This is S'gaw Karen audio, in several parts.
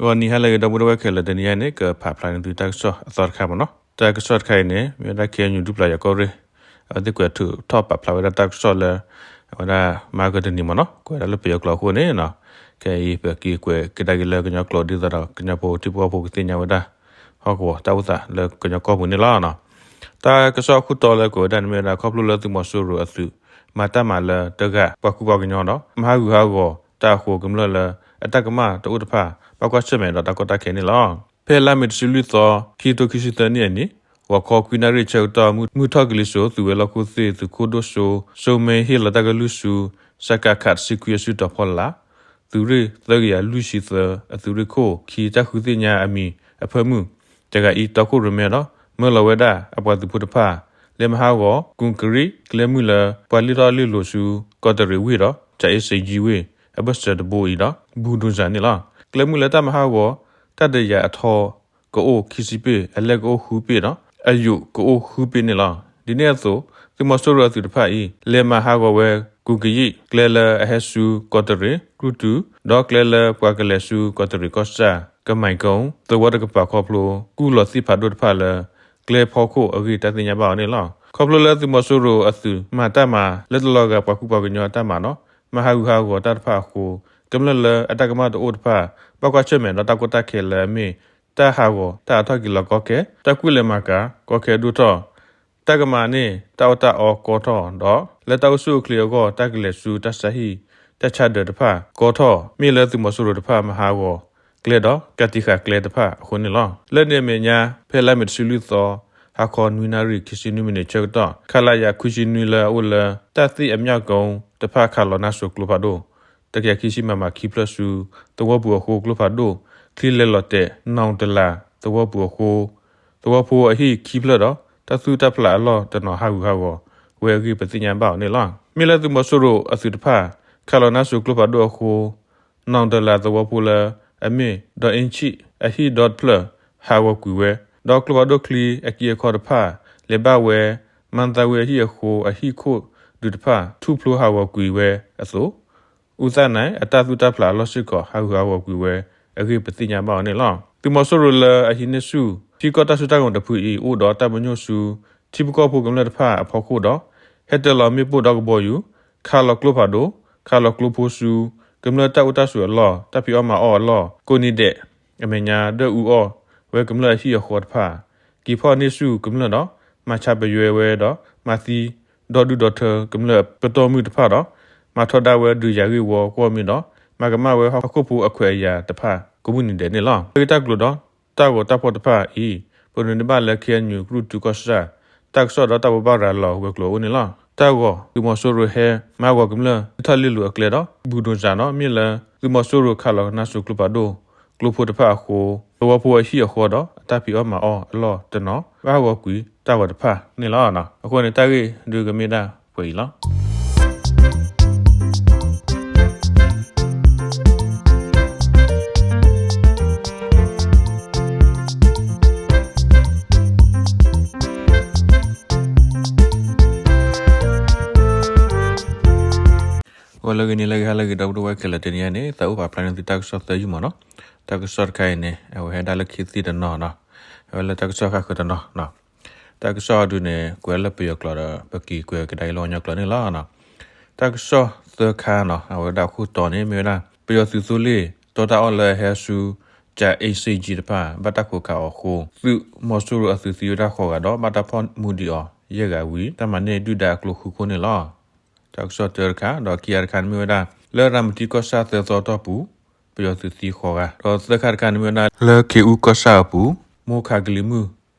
ဂီၤနံၤဟါလၢအဂ့ၤ ဒီပုၢ်ဝဲၢ်ခဲလၢာ်, တနံၤအံၤန့ၣ် ကဖးဖျါန့ၢ်သုတၢ်ကစီၣ်အသီတခါမ့ၢ်နီၤ. တၢ်ကစီၣ်တခါအံၤန့ၣ် မ့ၢ်ဝဲဒၣ် ခ့ၣ်အဲၣ်ယူၣ် ဒူပျၢ်ယၤကီၢ်ရ့ၣ် အဝဲသ့ၣ်ကွဲးထုးထီၣ်ပာ်ဖျါဝဲဒၣ်တၢ်ကစီၣ်လၢ အဝဲဒၣ်မၤကတနံၤမ့ၢ်နီၤ, ကွဲးဒၣ်လၢပယီၤကျိာ်အဃိန့ၣ်နီၤ, ခဲအံၤပက့ၤကွဲးကဒါက့ၤလၢကညီကျိာ် ဒ်သိးဒီးကညီဖိထံဖိကီၢ်ဖိကသ့ၣ်ညါဝဲဒၣ် ဟီၣ်ကဝီၤတၢ်အိၣ်သးလၢကညီကီၢ်ပူၤန့ၣ်လီၤ. တၢ်ကစီၣ်အခိၣ်တီလၢကွဲးဝဲဒၣ်န့ၣ်မ့ၢ်ဝဲဒၣ် ခီဖျိလၢသုးမီၤစိရိၤအသုး မၤတၢ်မၤလၢတဂၤပှၤကူပှၤကညီဒီး မၤဟးဂူာ်ဟးဂီၤတၢ်အဃိ ကမျၢၢ်လၢအတၢ်ကမၣ်တအိၣ်တဖၣ် ဘၣ်ကွၢ်ဆၢၣ်မဲာ်ဒီးတၢ်ကီတၢ်ခဲန့ၣ်လီၤ. ဖဲလါမ့ၤတဆံလွံၢ်သီ ခံကထိခံဆံသၢနံၣ်အနံၤ ဂီၤခီခွံနၣ်ရံၣ်ဆၢကတီၢ် မုၢ်ထီၣ်ကလံၤစိး သုးဝဲၤလီၢ်ခိၣ်သ့ၣ် သုးခိၣ်ဒိၣ်စိ စိမ့ဟ့ၣ်လီၤတၢ်ကလုၢ်ဆူ စကခ တဆံခွံအစုတီၤဖီလာ် သုးရ့ၣ်သၢကယၤလွံၢ်ဆံသၢ အသုးရ့ၣ်ခိၣ်ခံ တၢ်ဃုသ့ၣ်ညါအမံၤအဖၢမုၢ် တဂၤအံၤတီခိၣ်ရိၣ်မဲဒီး မၢလီၤဝဲဒၣ်အပှၤသုးဖိတဖၣ် လဲၤမၤဟးဂီၤ ကွန်ကရံၣ်ကျဲမုၢ်လၢ ပှၤလုၢ်ထီၣ်လုၢ်လီၤဆူ ကီးတရံးဝ့ၢ်ဒီး ကၠၤအ့စ့ကၠံဝ့ၢ် အဘၢၣ်စၢၤတဘိအံၤဒီး ဘူဒိၣ်စၣ်န့ၣ်လီၤ. ကျဲမုၢ်လၢတၢ်မၤဟးဂီၤ တၢ်တယာ်အထီ ကအိၣ်ခံဆံပ့ၢ်, အလဲၢ်ကအိၣ်ဃုပ့ၢ်ဒီး အယိာ်ကအိၣ်ဃုပ့ၢ်န့ၣ်လီၤ. ဒ်န့ၣ်အသိး သုးမီၤစိရိၤအသုးတဖၣ်အံၤ လဲၤမၤဟးဂီၤဝဲ ကွန်ကရံၣ်ကျဲလၢအဟဲဆူကီးတရံး ကရူၢ်တု ဒီးကျဲလၢပှၤကလဲၤဆူကီးတရံးကီၢ်စဲၣ် ကမၤကီ သဝီတကပၤခီဖျိ ကူၣ်လီၤသ့ၣ်ဖးဒိၣ်တဖၣ်လၢ ကျဲဖီခိၣ်အဂ့ၢ် တၢ်သ့ၣ်ညါဘၣ်အီၤန့ၣ်လီၤ. ခီဖျိလၢသုးမီၤစိရိၤအသုးမၤတၢ်မၤလၢတလီၤဂာ်ပှၤကူပှၤကညီအတၢ်မၤဒီး မၤဟးဂူာ်ဟးဂီၤတၢ်တဖၣ်အဃိ ကမျၢၢ်လၢအတၢ်ကမၣ်တအိၣ်တဖၣ် ဘၣ်ကွၢ်ဆၢၣ်မဲာ်ဒီးတၢ်ကီတၢ်ခဲလၢအမ့ၢ် တၢ်ဟးဂီၤတၢ်အထီၣ်က့ၤလီၤကီခဲ တၢ်ကွံာ်လဲၤမၤကၤကီခဲဒိၣ်ထီၣ် တၢ်ကမၤန့ၢ်တၢ်အီၣ်တၢ်အီကီထီၣ်ဒီး လၢတၢ်အိၣ်ဆူၣ်အိၣ်ချ့အဂီၢ် တၢ်ကလဲၤဆူတၢ်ဆါဟံၣ်တၢ်ဆါဒၢးတဖၣ်ကီထီၣ် မ့ၢ်လၢသုးမီၤစိရိၤတဖၣ်မၤဟးဂီၤကျဲဒီး ကးတံာ်ဃာ်ကျဲတဖၣ်အဃိန့ၣ်လီၤ. လၢန့ၣ်အမဲာ်ညါ ဖဲလါမ့ၤတဆံလွံၢ်သီ ဟါခီနွံနၣ်ရံၣ်ခံဆံနွံမံးနံးဆၢကတီၢ် ခလရ ခွံဆံနွံလၢအအိၣ်လၢ တၢ်သ့ၣ်အမျးကီတဖၣ် ခးလီၤနါစိၤကျိဖးဒိၣ် တကယၤခံဆံ မမ ခံဖျၢၣ်ဆူ သဝီပူၤအဃိ ကျိဖးဒိၣ်ချံလဲၤလီၤတဲာ် နီၣ်တလးသဝီပူၤအဃိ သဝီဖိအဟံၣ်ခံဖျၢၣ်ဒီး တၢ်သူၣ်တၢ်ဖျးအလီၢ်တနီၤ ဟးဂူာ်ဟးဂီၤဝဲအဂ့ၢ် ပသ့ၣ်ညါဘၣ်အီၤန့ၣ်လီၤ. မ့ၢ်လၢသုးမီၤစိရိၤအသုးတဖၣ် ခးလီၤနါစိၤကျိဖးဒိၣ်အဃိ နီၣ်တလးသဝီဖိလၢအမ့ၢ် ဒီအ့ၣ်ဆံၣ် အဟံၣ်ဒီတဖျၢၣ် ဟးဂီၤကွံာ်ဝဲ ဒီးကျိဖးဒိၣ်ချံအက့အခီတဖၣ် လဲၤဘၣ်ဝဲ မါသးဝ့အဟံၣ်အဃိ အဟံၣ်ခိၣ်ဒုးတဖၣ် ထူၣ်ဖျိဟးဂီၤကွံာ်ဝဲအသိး အူသၣ်နၢၤ အတၢ်သူၣ်တၢ်ဖျးအလီၢ်စ့ၢ်ကီး ဟးဂူာ်ဟးဂီၤကွံာ်ဝဲအဂ့ၢ် ပသ့ၣ်ညါဘၣ်အီၤန့ၣ်လီၤ. သုးမီၤစိရိၤလၢအဟံးန့ၢ်ဆူၣ် ထံကီၢ်တၢ်စိတၢ်ကမီၤတဖုအံၤ အိၣ်ဒီးတၢ်ပညိၣ်ဆူ ထံဖိကီၢ်ဖိကမျၢၢ်တဖၣ်အဖီခိၣ်ဒီး ဟဲတ့ၢ်လီၤမ့ၣ်ပိၢ်ဒီကဘီယူၤ ခးလီၤကျိဖးဒိၣ် ခးလီၤကျိဖိဆူ ကမျၢၢ်တၢ်အိၣ်တၢ်ဆိးအလီၢ် တၢ်ဖံးအီၣ်မၤအီၣ်အလီၢ် ကိးနံၤဒဲး အမဲာ်ညါ ဒွဲၣ်အူအီၣ်ဝဲကမျၢၢ်အဟံၣ်အဃီတဖၣ် က့ၤဖီၣ်န့ၢ်ဆူၣ်ကမျၢၢ်ဒီး မၤဆါပယွဲဝဲဒီး မၤသံဒီဒူၣ်ဒီထၢကမျၢၢ်ပတီၢ်မုၢ်တဖၣ်ဒီး မၤထီဒါဝဲဒုးယၤဂ့ၢ်ဝီကွီၢ်မ့ၢ်ဒီး မၤကမၣ်ဝဲဟီၣ်ခိၣ်ဖိအခွဲးအယာ်တဖၣ် ကိးမုၢ်နံၤဒဲးန့ၣ်လီၤ. လၢဂ့ၢ်တၢ်ကျိၤဒီး တၢ်ဂီၤတၢ်ဖီၣ်တဖၣ်အံၤ ပနုာ်န့ၢ်ဘၣ်လၢ ခ့ၣ်အဲၣ်ယူၣ် ကရူၢ်တုကီၢ်စဲၣ် တၢ်ကစီၣ်ဒီးတၢ်ဘိးဘၣ်ရၤလီၤဝဲၤကျိၤအအိၣ်န့ၣ်လီၤ. တၢ်ဂီၤ သုးမီၤစိရိၤဟဲမၤဟးဂီၤကမျၢၢ်လုၢ်ထီၣ်လုၢ်လီၤအကျဲဒီး ဘူဒိၣ်စၣ်ဒီး မ့ၢ်လၢ သုးမီၤစိရိၤခးလီၤနါစိၤကျိဖးဒိၣ် ကျိဖိတဖၣ်အဃိ သဝီဖိအဟံၣ်အဃီဒီး အတၢ်ဖံးအီၣ်မၤအီၣ်အလီၢ်တနီၤ ဘၣ်ဟးဂီၤကွံာ်တၢ်ဂီၤတဖၣ်န့ၣ်လီၤ. အဃိန့ၣ် တၢ်ဂ့ၢ်ဒုးကမ့ၢ်ဒၣ်ပှဲၤအံၤလီၤ. ဂီၤလၢအဂ့ၤ နံၤလၢအဂ့ၤ ဟါလၢအဂ့ၤ ဒီပုၢ်ဝဲၢ်ခဲလၢာ်, တနံၤအံၤန့ၣ် သးအိၣ်ပာ်ဖျါန့ၢ်သုတၢ်ကစီၣ်သၢယုၢ်မ့ၢ်နီၤ. တၢ်ကစီၣ်တခါအံၤန့ၣ် အဝဲဟဲဒၣ်လၢခံသ့ၣ်တနီၤနီၤ, အဝဲလၢတၢ်ကစီၣ်ဃၣ်ဃၢၤတနီၤနီၤ. တၢ်ကစီၣ်အံၤဒုးန့ၣ် ကွဲးလၢပယီၤကျိာ်ဒီး ပက့ၤကွဲးကဒါအံၤလၢပှၤကညီကျိာ်န့ၣ်လီၤ. တၢ်ကစီၣ်သၢခါနီၤ, အဝဲဒၣ်အခိၣ်တီန့ၣ် မ့ၢ်ဝဲဒၣ် ပယီၤသုးသိလ့ၣ် တီတၢ်အီၣ်လၢအဟဲဆူ ကၠၤအ့စ့ကၠံတဖၣ် ဘၣ်တၢ်ခိးခးအီၤအဃိ သုးမီၤစိရိၤအသုးသံဝဲဒၣ်ဃိးဂၤဒီး ဘၣ်တၢ်ဖီၣ်မူဒံးအီၤယဲၢ်ဂၤဝံၤ တၢ်မၤန့ၢ်ဒုၣ်ဒါအကျိၤဃုခိၣ်န့ၣ်လီၤ. တၢ်ကစီၣ်တၢတခါ ဒီးခံခါတခါန့ၣ်မ့ၢ်ဝဲဒၣ် လၢရၤမတံကီၢ်ဆၣ်သၢသီတီၢ်ပူၤ ပယီၤသုးသံဃိးဂၤ, ဒီးသၢခါတခါန့ၣ်မ့ၢ်ဝဲဒၣ် လၢခ့ၣ်အူကီၢ်ဆၣ်အပူၤ မိၢ်ခးကလံၤမုၢ်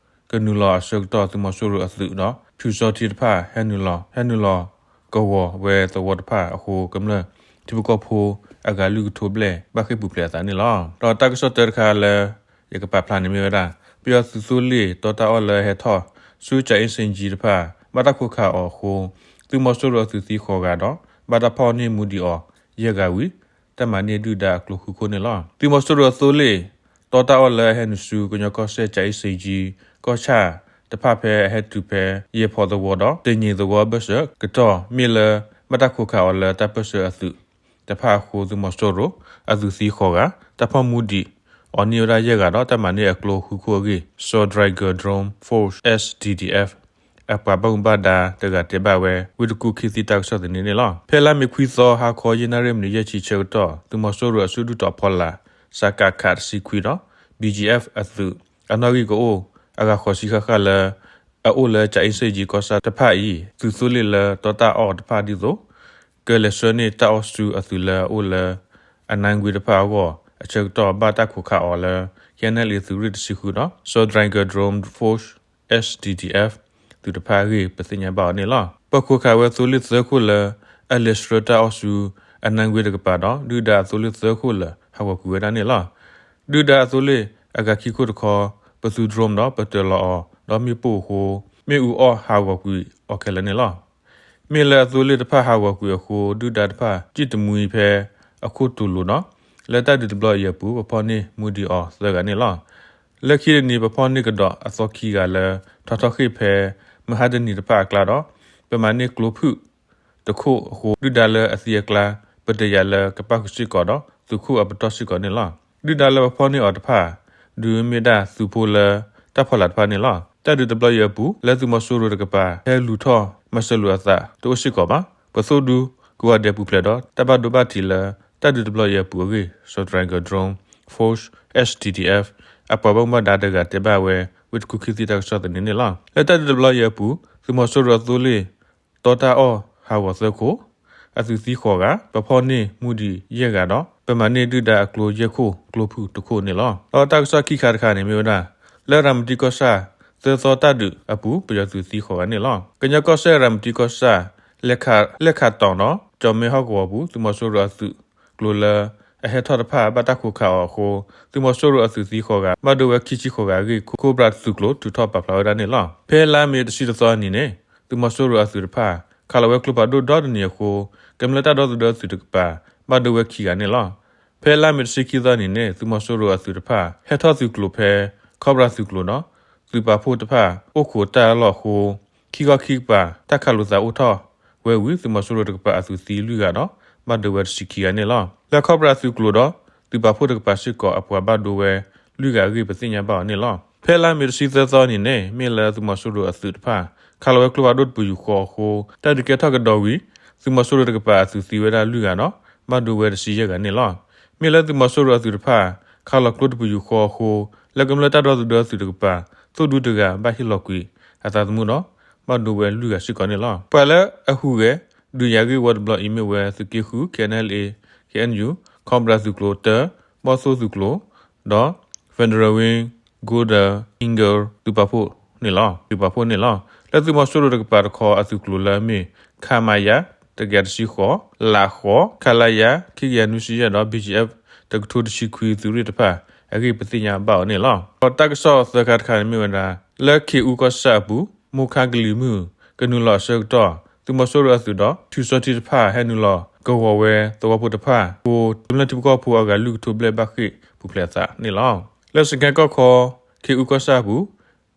ကနုာ်လီၤအဆၢကတီၢ် သုးမီၤစိရိၤအသုးဒီး ဖၠူစီထံတဖၣ် ဟဲနုာ်လီၤ ဟဲနုာ်လီၤကဝီၤဝဲသဝီတဖၣ်အဃိ ကမျၢၢ်ထံဖိကီၢ်ဖိအဂၤလွံၢ်ကထိဘျဲၣ် ဘၣ်ဃ့ၢ်ပူၤဖျဲးအသးန့ၣ်လီၤ. ဒီးတၢ်ကစီၣ်တၢတခါလၢ ယကပာ်ဖျါန့ၣ်မ့ၢ်ဝဲဒၣ် ပယီၤသုးသိလ့ၣ်တီတၢ်အီၣ်လၢအဟဲထီၣ်ဆူ ကၠၤအ့စ့ကၠံတဖၣ် ဘၣ်တၢ်ခိးခးအီၤအဃိ သုးမီၤစိရိၤအသုးသံဃိးဂၤဒီး ဘၣ်တၢ်ဖီၣ်န့ၢ်မူဒံးအီၤယဲၢ်ဂၤဝံၤ တၢ်မၤန့ၢ်ဒုၣ်ဒါအကျိၤဃုခိၣ်န့ၣ်လီၤ. သုးမီၤစိရိၤအသိလ့ၣ်တီတၢ်အီၣ်လၢအဟဲနုာ်ဆူ ကညီကီၢ်စဲၣ် ကၠၤအ့စ့ကၠံ ကီၢ်ဆၣ်တဖၣ်ဖဲအဟဲတုၤဖဲ ယဲၢ်ဖီးသဝီဒီး တနံၤသဝီအဘၢၣ်စၢၤကတီၢ် မ့ၢ်လၢဘၣ်တၢ်ခိးခးအီၤလၢတၢ်ပၢၢ်ဆၢအသုးတဖၣ်အဃိ သုးမီၤစိရိၤအသုးသံဃိးဂၤ တၢ်ဖီၣ်မူဒံး အီၤန့ၢ်ဝဲဒၣ်ယဲၢ်ဂၤဒီး တၢ်မၤန့ၢ်အကျိဃုခိၣ်အဂ့ၢ် Sawdriver Drone Force S D D F အပှၤဘၣ်မူဘၣ်ဒါတဂၤတဲဘၣ်ဝဲ ဝ့ၢ်တကူၣ်ခံသံတၢ်ကစီၣ်သန့န့ၣ်လီၤ. ဖဲလါမ့ၤခွံသီ ဟါခီယဲၢ်နၣ်ရံၣ်မံးနံးယဲၢ်ဆံဆၢကတီၢ် သုးမီၤစိရိၤအစုဒုၣ်တီၤဖီလာ် စကခ တဆံခွံဒီး B G F အသုး အနီၣ်ဂံၢ်ကအိၣ် အဂၤဃိးဆံဃၣ်ဃၣ်လၢ အအိၣ်လၢ ကၠၤအ့စ့ၣ်ယံၤကီၢ်ဆၣ်တဖၣ်အံၤ သုးသိလ့ၣ်လၢတီတၢ်အီၣ်တဖၣ်ဒ်သိး ကလဲၤဆှၢန့ၢ်တၢ်အီၣ်ဆူအသုးလၢအအိၣ်လၢ အနါကွ့တဖၣ်အဂီၢ် အဆၢကတီၢ် ဘၣ်တၢ်ခိးခးအီၤလၢ K N L A သုးရ့ၣ်တဆံဃုဒီး Sawdriver Drone Force S D D F သုးတဖၣ်အဂ့ၢ် ပသ့ၣ်ညါဘၣ်အီၤန့ၣ်လီၤ. ပၣ်ခိးခးဝဲသိလ့ၣ်သၢခိၣ်လၢ အလဲၤဆှၢတၢ်အီၣ်ဆူ အနါကွ့တကပၤဒီး ဒုၣ်ဒါအသိလ့ၣ်သၢခိၣ်လၢာ် ဟးဂီၤကွံာ်ဝဲဒၣ်န့ၣ်လီၤ. ဒုၣ်ဒါအသိလ့ၣ်အဂၤခံခိၣ်တခီ ပသူ drone ဒီးပတၢၤလီၤအီၤ ဒီးမ့ၣ်ပိၢ်အဃိ မ့ၣ်အူအီၣ်ဟးဂီၤကွံာ်အီၤခဲလၢာ်န့ၣ်လီၤ. မ့ၢ်လၢအသိလ့ၣ်တဖၣ်ဟးဂီၤကွံာ်အဃိ ဒုၣ်ဒါတဖၣ် စံၣ်တမှံဖဲအခိၣ်တူၢ်လိၤဒီး လၢတၢ်ဒုးတဘျီအံၤအပူၤ ပဖီၣ်န့ၢ်မူဒံးအီၤသၢဂၤန့ၣ်လီၤ. လၢခံတနံၤ ပဖီၣ်န့ၢ်ကဒီးအသီခံဂၤလၢ ထီထီၣ်ဃ့ၢ်ဖဲ မဟါတနံၤတဖၣ်အကျါဒီး ပမၤန့ၢ်ကျိဖုၣ်တခိၣ်အဃိ ဒုၣ်ဒါလၢအသံအကျါ ပတယာ်လၢကပၣ်ဃုာ်စ့ၢ်ကီးဒီး သုးခိၣ်အပတီၢ်စ့ၢ်ကီးန့ၣ်လီၤ. ဒုၣ်ဒါလၢပဖီၣ်န့ၢ်အီၤတဖၣ် ဒုးမ့ၢ်ဒၣ်သုးဖိလၢတၢ်ဖီလာ်တဖၣ်န့ၣ်လီၤ. တၢ်ဒုးတဘျီအံၤအပူၤ လၢသုးမီၤစိရိၤတကပၤ ဟဲလူၤထီၣ်မၤစၢၤလိာ်အသးတအိၣ်စ့ၢ်ကီးဘၣ်. ပသိၣ်ဒူကဝီၤဒဲးပူၤဖျဲးဒီး တၢ်ဘၣ်ဒိဘၣ်ထံးလၢတၢ်ဒုးတဘျီအံၤအပူၤအဂ့ၢ် Sawdriver Drone Force S D D F အပှၤဘၣ်မူဘၣ်ဒါတဂၤတဲဘၣ်ဝဲ ဝ့ၢ်တကူၣ်ခံသံတၢ်ကစီၣ်သန့န့ၣ်လီၤ. လၢတၢ်ဒုးတဘျီအံၤအပူၤ သုးမီၤစိရိၤအသိလ့ၣ် တီတၢ်အီၣ်ဟးဂီၤသၢခိၣ်, အသုးသံဃိးဂၤ, ပဖီၣ်န့ၢ်မူဒံးယဲၢ်ဂၤဒီး ပမၤန့ၢ်ဒုၣ်ဒါအကျိယဲၢ်ခိၣ် ကျိဖုၣ်တခိၣ်န့ၣ်လီၤ. ဒီးတၢ်ကစီၣ်ခံခါတခါန့ၣ်မ့ၢ်ဝဲဒၣ် လၢရၤမတံကီၢ်ဆၣ် သၢသီတၢ်ဒုးအပူၤ ပယီၤသုးသံဃိးဂၤန့ၣ်လီၤ. ကညီကီၢ်စဲၣ်ရၤမတံကီၢ်ဆၣ် လဲၣ်ခးတီၤဒီး ကၠီၤမဲဟီၣ်ကဝီၤပူၤ သုးမီၤစိရိၤအသုးကျိၤလၢအဟဲထီၣ်တဖၣ် ဘၣ်တၢ်ခိးခးအီၤအဃိ သုးမီၤစိရိၤအသုးသံဃိးဂၤ ဘၣ်ဒိဝဲခံဆံဃိးဂၤအဂ့ၢ် Cobra သုးကျိၤထုးထီၣ်ပာ်ဖျါဝဲဒၣ်န့ၣ်လီၤ. ဖဲလါမ့ၤတဆံတသီအနံၤန့ၣ် သုးမီၤစိရိၤအသုးတဖၣ် ခးလီၤဝဲကျိဖးဒိၣ်ဒီတနံၤအဃိ ကမျၢၢ်တၢ်ဒီသဒၢသုးတကပၤ ဘၣ်ဒိဝဲခံဂၤန့ၣ်လီၤ. ဖဲလါမ့ၤတဆံခံသီအနံၤန့ၣ် သုးမီၤစိရိၤအသုးတဖၣ် ဟဲထီၣ်သုးကျိၤဖဲ Cobra သုးကျိၤဒီး သုးပာ်ဖှိၣ်တဖၣ် အိၣ်ခိးတၢ်အလီၢ်အဃိ ခံခီခံကပၤ တၢ်ခးလိာ်သးအိၣ်ထီၣ်ဝဲဝံၤ သုးမီၤစိရိၤတကပၤအသုးသံလွံၢ်ဂၤဒီး ဘၣ်ဒိဝဲတဆံခံဂၤန့ၣ်လီၤ. လၢ Cobra သုးကျိၤဒီး သုးပာ်ဖှိၣ်တကပၤစ့ၢ်ကီး အပှၤဘၣ်ဒိဝဲလွံၢ်ဂၤအဂ့ၢ် ပသ့ၣ်ညါဘၣ်အီၤန့ၣ်လီၤ. ဖဲလါမ့ၤတဆံသၢသီအနံၤန့ၣ် မ့ၢ်လၢသုးမီၤစိရိၤအသုးတဖၣ် ခးလီၤဝဲကျိဖးဒိၣ်တပယူာ်ဃီအဃိ တၢ်ဒုးကဲထီၣ်ကဒီးဝံၤ သုးမီၤစိရိၤတကပၤအသုးသံဝဲဒၣ်လွံၢ်ဂၤဒီး ဘၣ်ဒိဝဲတဆံယဲၢ်ဂၤန့ၣ်လီၤ. မ့ၢ်လၢသုးမီၤစိရိၤအသုးတဖၣ် ခးလီၤကျိတပယူာ်ဃီအဃိ လၢကမျၢၢ်တၢ်ဒီသဒၢသုးတကပၤ သိၣ်ဒူတဂၤဘၣ်ဟ့ၣ်လီၤကွံာ်အသးသမူဒီး ဘၣ်ဒိဝဲလွံၢ်ဂၤစ့ၢ်ကီးန့ၣ်လီၤ. ပှၤလၢအဟူးဂဲၤဒုးယၤဂ့ၢ်ဝီတဘျီအံၤမ့ၢ်ဝဲ သုးက့ဃု K N L A K N U, Cobra သုးကျိၤတၢ, ဘီၣ်သိၣ်သုးကျိၤ ဒီး Federal Wing Golden Eagle သုးပာ်ဖှိၣ်န့ၣ်လီၤ. သုးပာ်ဖှိၣ်န့ၣ်လီၤ. လၢသုးမီၤစိရိၤတကပၤတခီအသုးကျိၤလၢအမ့ၢ် ခမရ တကယၤတဆံဃိး, လးဃိး, ခလရ ခံကယၤနွံဆံယဲၢ်ဒီး B G F တကထိတဆံခွံသုးရ့ၣ်တဖၣ်အဂ့ၢ် ပသ့ၣ်ညါဘၣ်အီၤန့ၣ်လီၤ. ဒီးတၢ်ကစီၣ်သၢခါတခါန့ၣ်မ့ၢ်ဝဲဒၣ် လၢခ့ၣ်အူကီၢ်ဆၣ်အပူၤ မိၢ်ခါကလံၤမုၢ် ကနုာ်လီၤအဆၢကတီၢ် သုးမီၤစိရိၤအသုးဒီး ထူၣ်စီထံတဖၣ် ဟဲနုာ်လီၤကဝီၤဝဲသဝီဖိတဖၣ်အဃိ ကမျၢၢ်ထံဖိကီၢ်ဖိအဂၤလွံၢ်ကထိဘျဲၣ်ဘၣ်ဃ့ၢ်ပူၤဖျဲးအသးန့ၣ်လီၤ. လၢစကဲၣ်ကီၢ်ခီ ခ့ၣ်အူကီၢ်ဆၣ်အပူၤ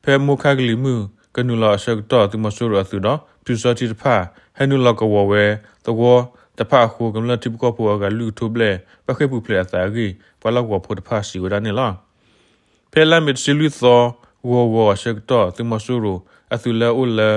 ဖဲမိၢ်ခါကလံၤမုၢ် ကနုာ်လီၤအဆၢကတီၢ် သုးမီၤစိရိၤအသုးဒီး ထူၣ်စီထံတဖၣ် ဟဲနုာ်လီၤကဝီၤဝဲသဝီတဖၣ်အဃိ ကမျၢၢ်ထံဖိကီၢ်ဖိအဂၤလွံၢ်ကထိဘျဲၣ် ဘၣ်ဃ့ၢ်ပူၤဖျဲးအသးအဂ့ၢ် ပှၤလီၢ်ကဝီၤဖိတဖၣ်စံးဝဲဒၣ်န့ၣ်လီၤ. ဖဲလါမ့ၤတဆံလွံၢ်သီ ဂီၤဂီၤအဆၢကတီၢ် သုးမီၤစိရိၤအသုးလၢအအိၣ်လၢ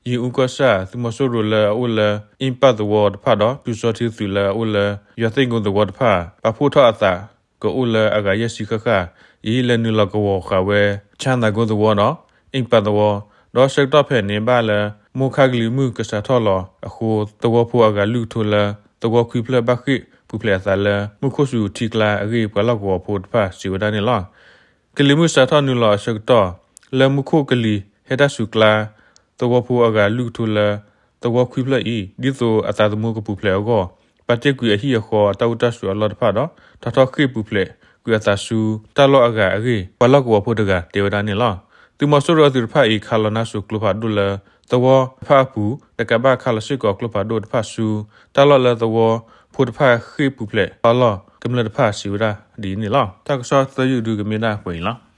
ယ့ၣ်အူကီၢ်ဆၣ်, သုးမီၤစိရိၤလၢအအိၣ်လၢ အ့ၣ်ပၣ်သဝီတဖၣ်ဒီး ပျူစောထီးသုးလၢအအိၣ်လၢ ယွၤသ့ၣ်ကိသဝီတဖၣ် ပာ်ဖှိၣ်ထီၣ်အသး ကအိၣ်လၢအဂၤယဲၢ်ဆံဃၣ်ဃၣ်အံၤ လဲၤနုာ်လီၤကဝီၤဃာ်ဝဲ ဆၣ်သးကိသဝီဒီး အ့ၣ်ပၣ်သဝီ, ဒီးဆၢကတီၢ်ဖဲန့ၣ် ဘၣ်လၢ မိၢ်ခါကလံၤမုၢ်ကစးထီၣ်လီၤအဃိ သဝီဖိအဂၤလွံၢ်ကထိလၢ သဝီခွံဖျၢၣ်ဘၣ်ဃ့ၢ်ပူၤဖျဲးအသးလၢ မူခိၣ်စူၤထံကျါအဂ့ၢ် ပှၤလီၢ်ကဝီၤဖိတဖၣ်စံးဝဲဒၣ်န့ၣ်လီၤ. ကလံၤမုၢ်စးထီၣ်နုာ်လီၤအဆၢကတီၢ် လၢမူခိၣ်ကလံၤဟဲတၢ်စူၤကျါ သဝီဖိအဂၤလွံၢ်ကထိလၢ သဝီခွံဖျၢၣ်အံၤ ဒ်သိးအသးသမူကပူၤဖျဲးအဂီၢ် ပာ်တ့ၢ်ကွံာ်အဟံၣ်အဃီအတၢ်အိၣ်တၢ်ဆိးအလီၢ်တဖၣ်ဒီး ထီထီၣ်ဃ့ၢ်ပူၤဖျဲးကွံာ်အသးဆူ တၢ်လီၢ်အဂၤအဂ့ၢ် ပှၤလီၢ်ကဝီၤဖိတဂၤတဲဝဲဒၣ်န့ၣ်လီၤ. သုးမီၤစိရိၤအသုးတဖၣ်အံၤ ခးလီၤနါစိၤကျိဖးဒိၣ်လၢ သဝီတဖၣ်အပူၤ တကးဘၣ်ခးလီၤစ့ၢ်ကီးကျိဖးဒိၣ်တဖၣ်ဆူ တၢ်လီၢ်လၢသဝီဖိတဖၣ်ဃ့ၢ်ပူၤဖျဲးအလီၢ် ကမျၢၢ်တဖၣ်စံးဝဲဒၣ်ဒ်အံၤန့ၣ်လီၤ. တၢ်ကစီၣ်သၢယုၢ်ဒုကမ့ၢ်ဒၣ်ပှဲၤအံၤလီၤ.